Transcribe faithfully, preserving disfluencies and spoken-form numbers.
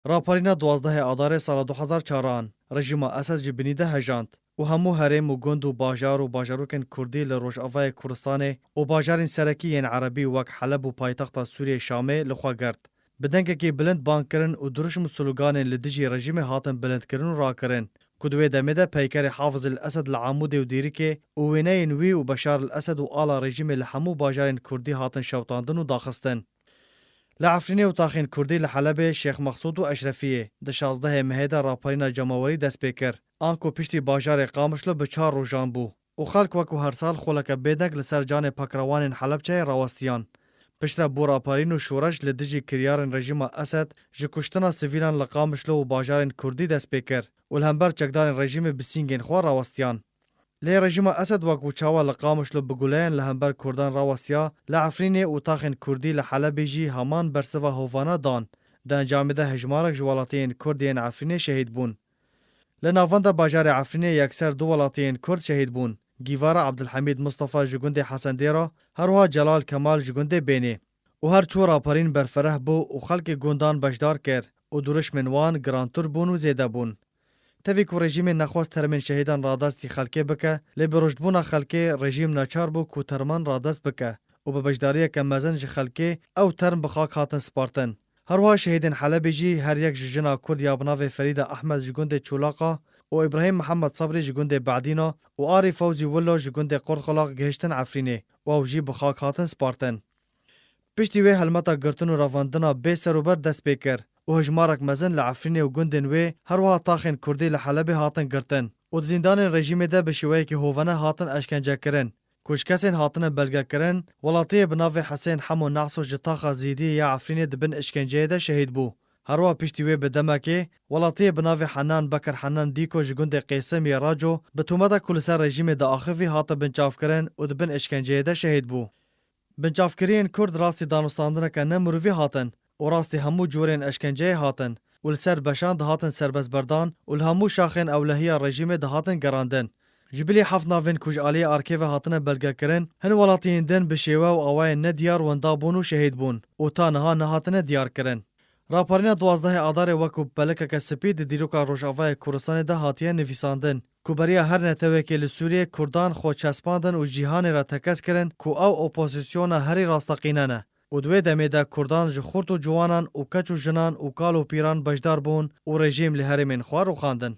Raparîna duwazdehê Adarê sala du hezar çaran, rejîma Esed ji binî de hejand û hemû herêm û gund û bajar û bajarokên Kurdî li Rojavayê Kurdistanê û bajarên serekî yên Erebî wek Heleb û paytexta Sûriyê Şamê li xwe girt. Bi dengekî bilind bang kirin û dirûşm û sloganên li dijî rejîmê hatin bilindkirin û rakirin, ku di wê demê de peykerê Hafiz el Esed li Amûdê û Dîrikê û wêneyên wî û Beşar el Esed û ala rejîmê li hemû bajarên Kurdî hatin şewitandin û daxistin. Li Efrînê û taxên Kurdî li Helebê, Şêx Mexsûd û Eşrefiyê di şazdehê mehê de raparîna cemawerî dest pê kir. Anku piştî bajarê Qamişlo bi çar rojan bû û xelk wekû her sal xoleke bêdeng li ser canê pakrewanên Helebçeyê rawestiyan. Piştre bû raparîn û şoreş li dijî kiryarên rejîma Esed ji kuştina sivîlan li Qamişlo û bajarên Kurdî dest pê kir û li hember çekdarên rejîmê bi sîngên xwe rawestiyan. Lê rejîma Esed wekû çawa li Qamişlo bi guleyan li hember Kurdan rawestiya, li Efrînê û taxên Kurdî li Helebê jî heman bersiva hovana dan. Di encamê de hejmarek ji welatiyên Kurd yên Efrînê şehîd bûn. Li navenda bajarê Efrînê yekser du welatiyên Kurd şehîd bûn. Gîvara Abdulhamîd Mustafa ji gundê Hesendêra, her wiha Celal Kemal ji gundê Bênê. Û her çû raparîn berfereh bû û xelkê gundan beşdar kir û dirûşmên wan girantir bûn û zêde bûn. Tevî ku rejîmê nexwest termên şehîdan radestî xelkê bike, lê bi rojbûna xelkê rejîm naçar bû ku terman radest bike û bi beşdariyeke mezin ji xelkê ew term bi xak hatin spartin. Her wiha şehîdên Helebê jî her yek ji jina Kurd ya bi navê Ferîda Ehmed ji gundê Çolaqa û Îbrahîm Mihemed Sebrî ji gundê Badîna û Arî Fewzî Wilo ji gundê Qurxulaq gihiştin Efrînê û ew jî bi xak hatin spartin. Piştî wê helmeta girtin û revandina bê serûber dest pê kir û hejmarek mezin li Efrînê û gundên wê, her wiha taxên Kurdî li Helebê hatin girtin û di zîndanên rejîmê de bi şêweyekî hovane hatin eşkencekirin. Ku ji kesên hatine belgekirin, welatiyê bi navê Hesên Hemo Nahso ji taxa Zîdiyê ya Efrînê di bin işkenceyê de şehîd bû. Her wiha piştî wê bi demekê, welatiyê bi navê Henan Bekir Henan Dîko ji gundê Qêsim yê Raco bi tometa ku li ser rejîmê diaxivî hate binçavkirin û di bin işkenceyê de şehîd bû. Binçavkiriyên Kurd rastî danûstandineke ne mirovî hatin û rastî hemû corên eşkenceyê hatin û li ser beşan dihatin serbestberdan û li hemû şaxên ewlehiya rejîmê dihatin gerandin. Ji bilî heft navên ku ji aliyê arkê ve hatine belgekirin, hin welatiyên din bi şêwe û awayên nediyar wenda bûn û şehîd bûn û ta niha nehatine diyarkirin. Raparîna duwazdehê Adarê wekû pelikeke spî di dîroka Rojavayê Kurdistanê de hatiye nivîsandin, ku beriya her netewekê li Sûriyê Kurdan xwe çespandin û cîhanê re tekez kirin ku ew opozisyona herî rasteqîne ne û di wê demê de Kurdan ji xurt û ciwanan û keç û jinan û kal û pîran beşdar bûn û rejîm li herêmên xwe rûxandin.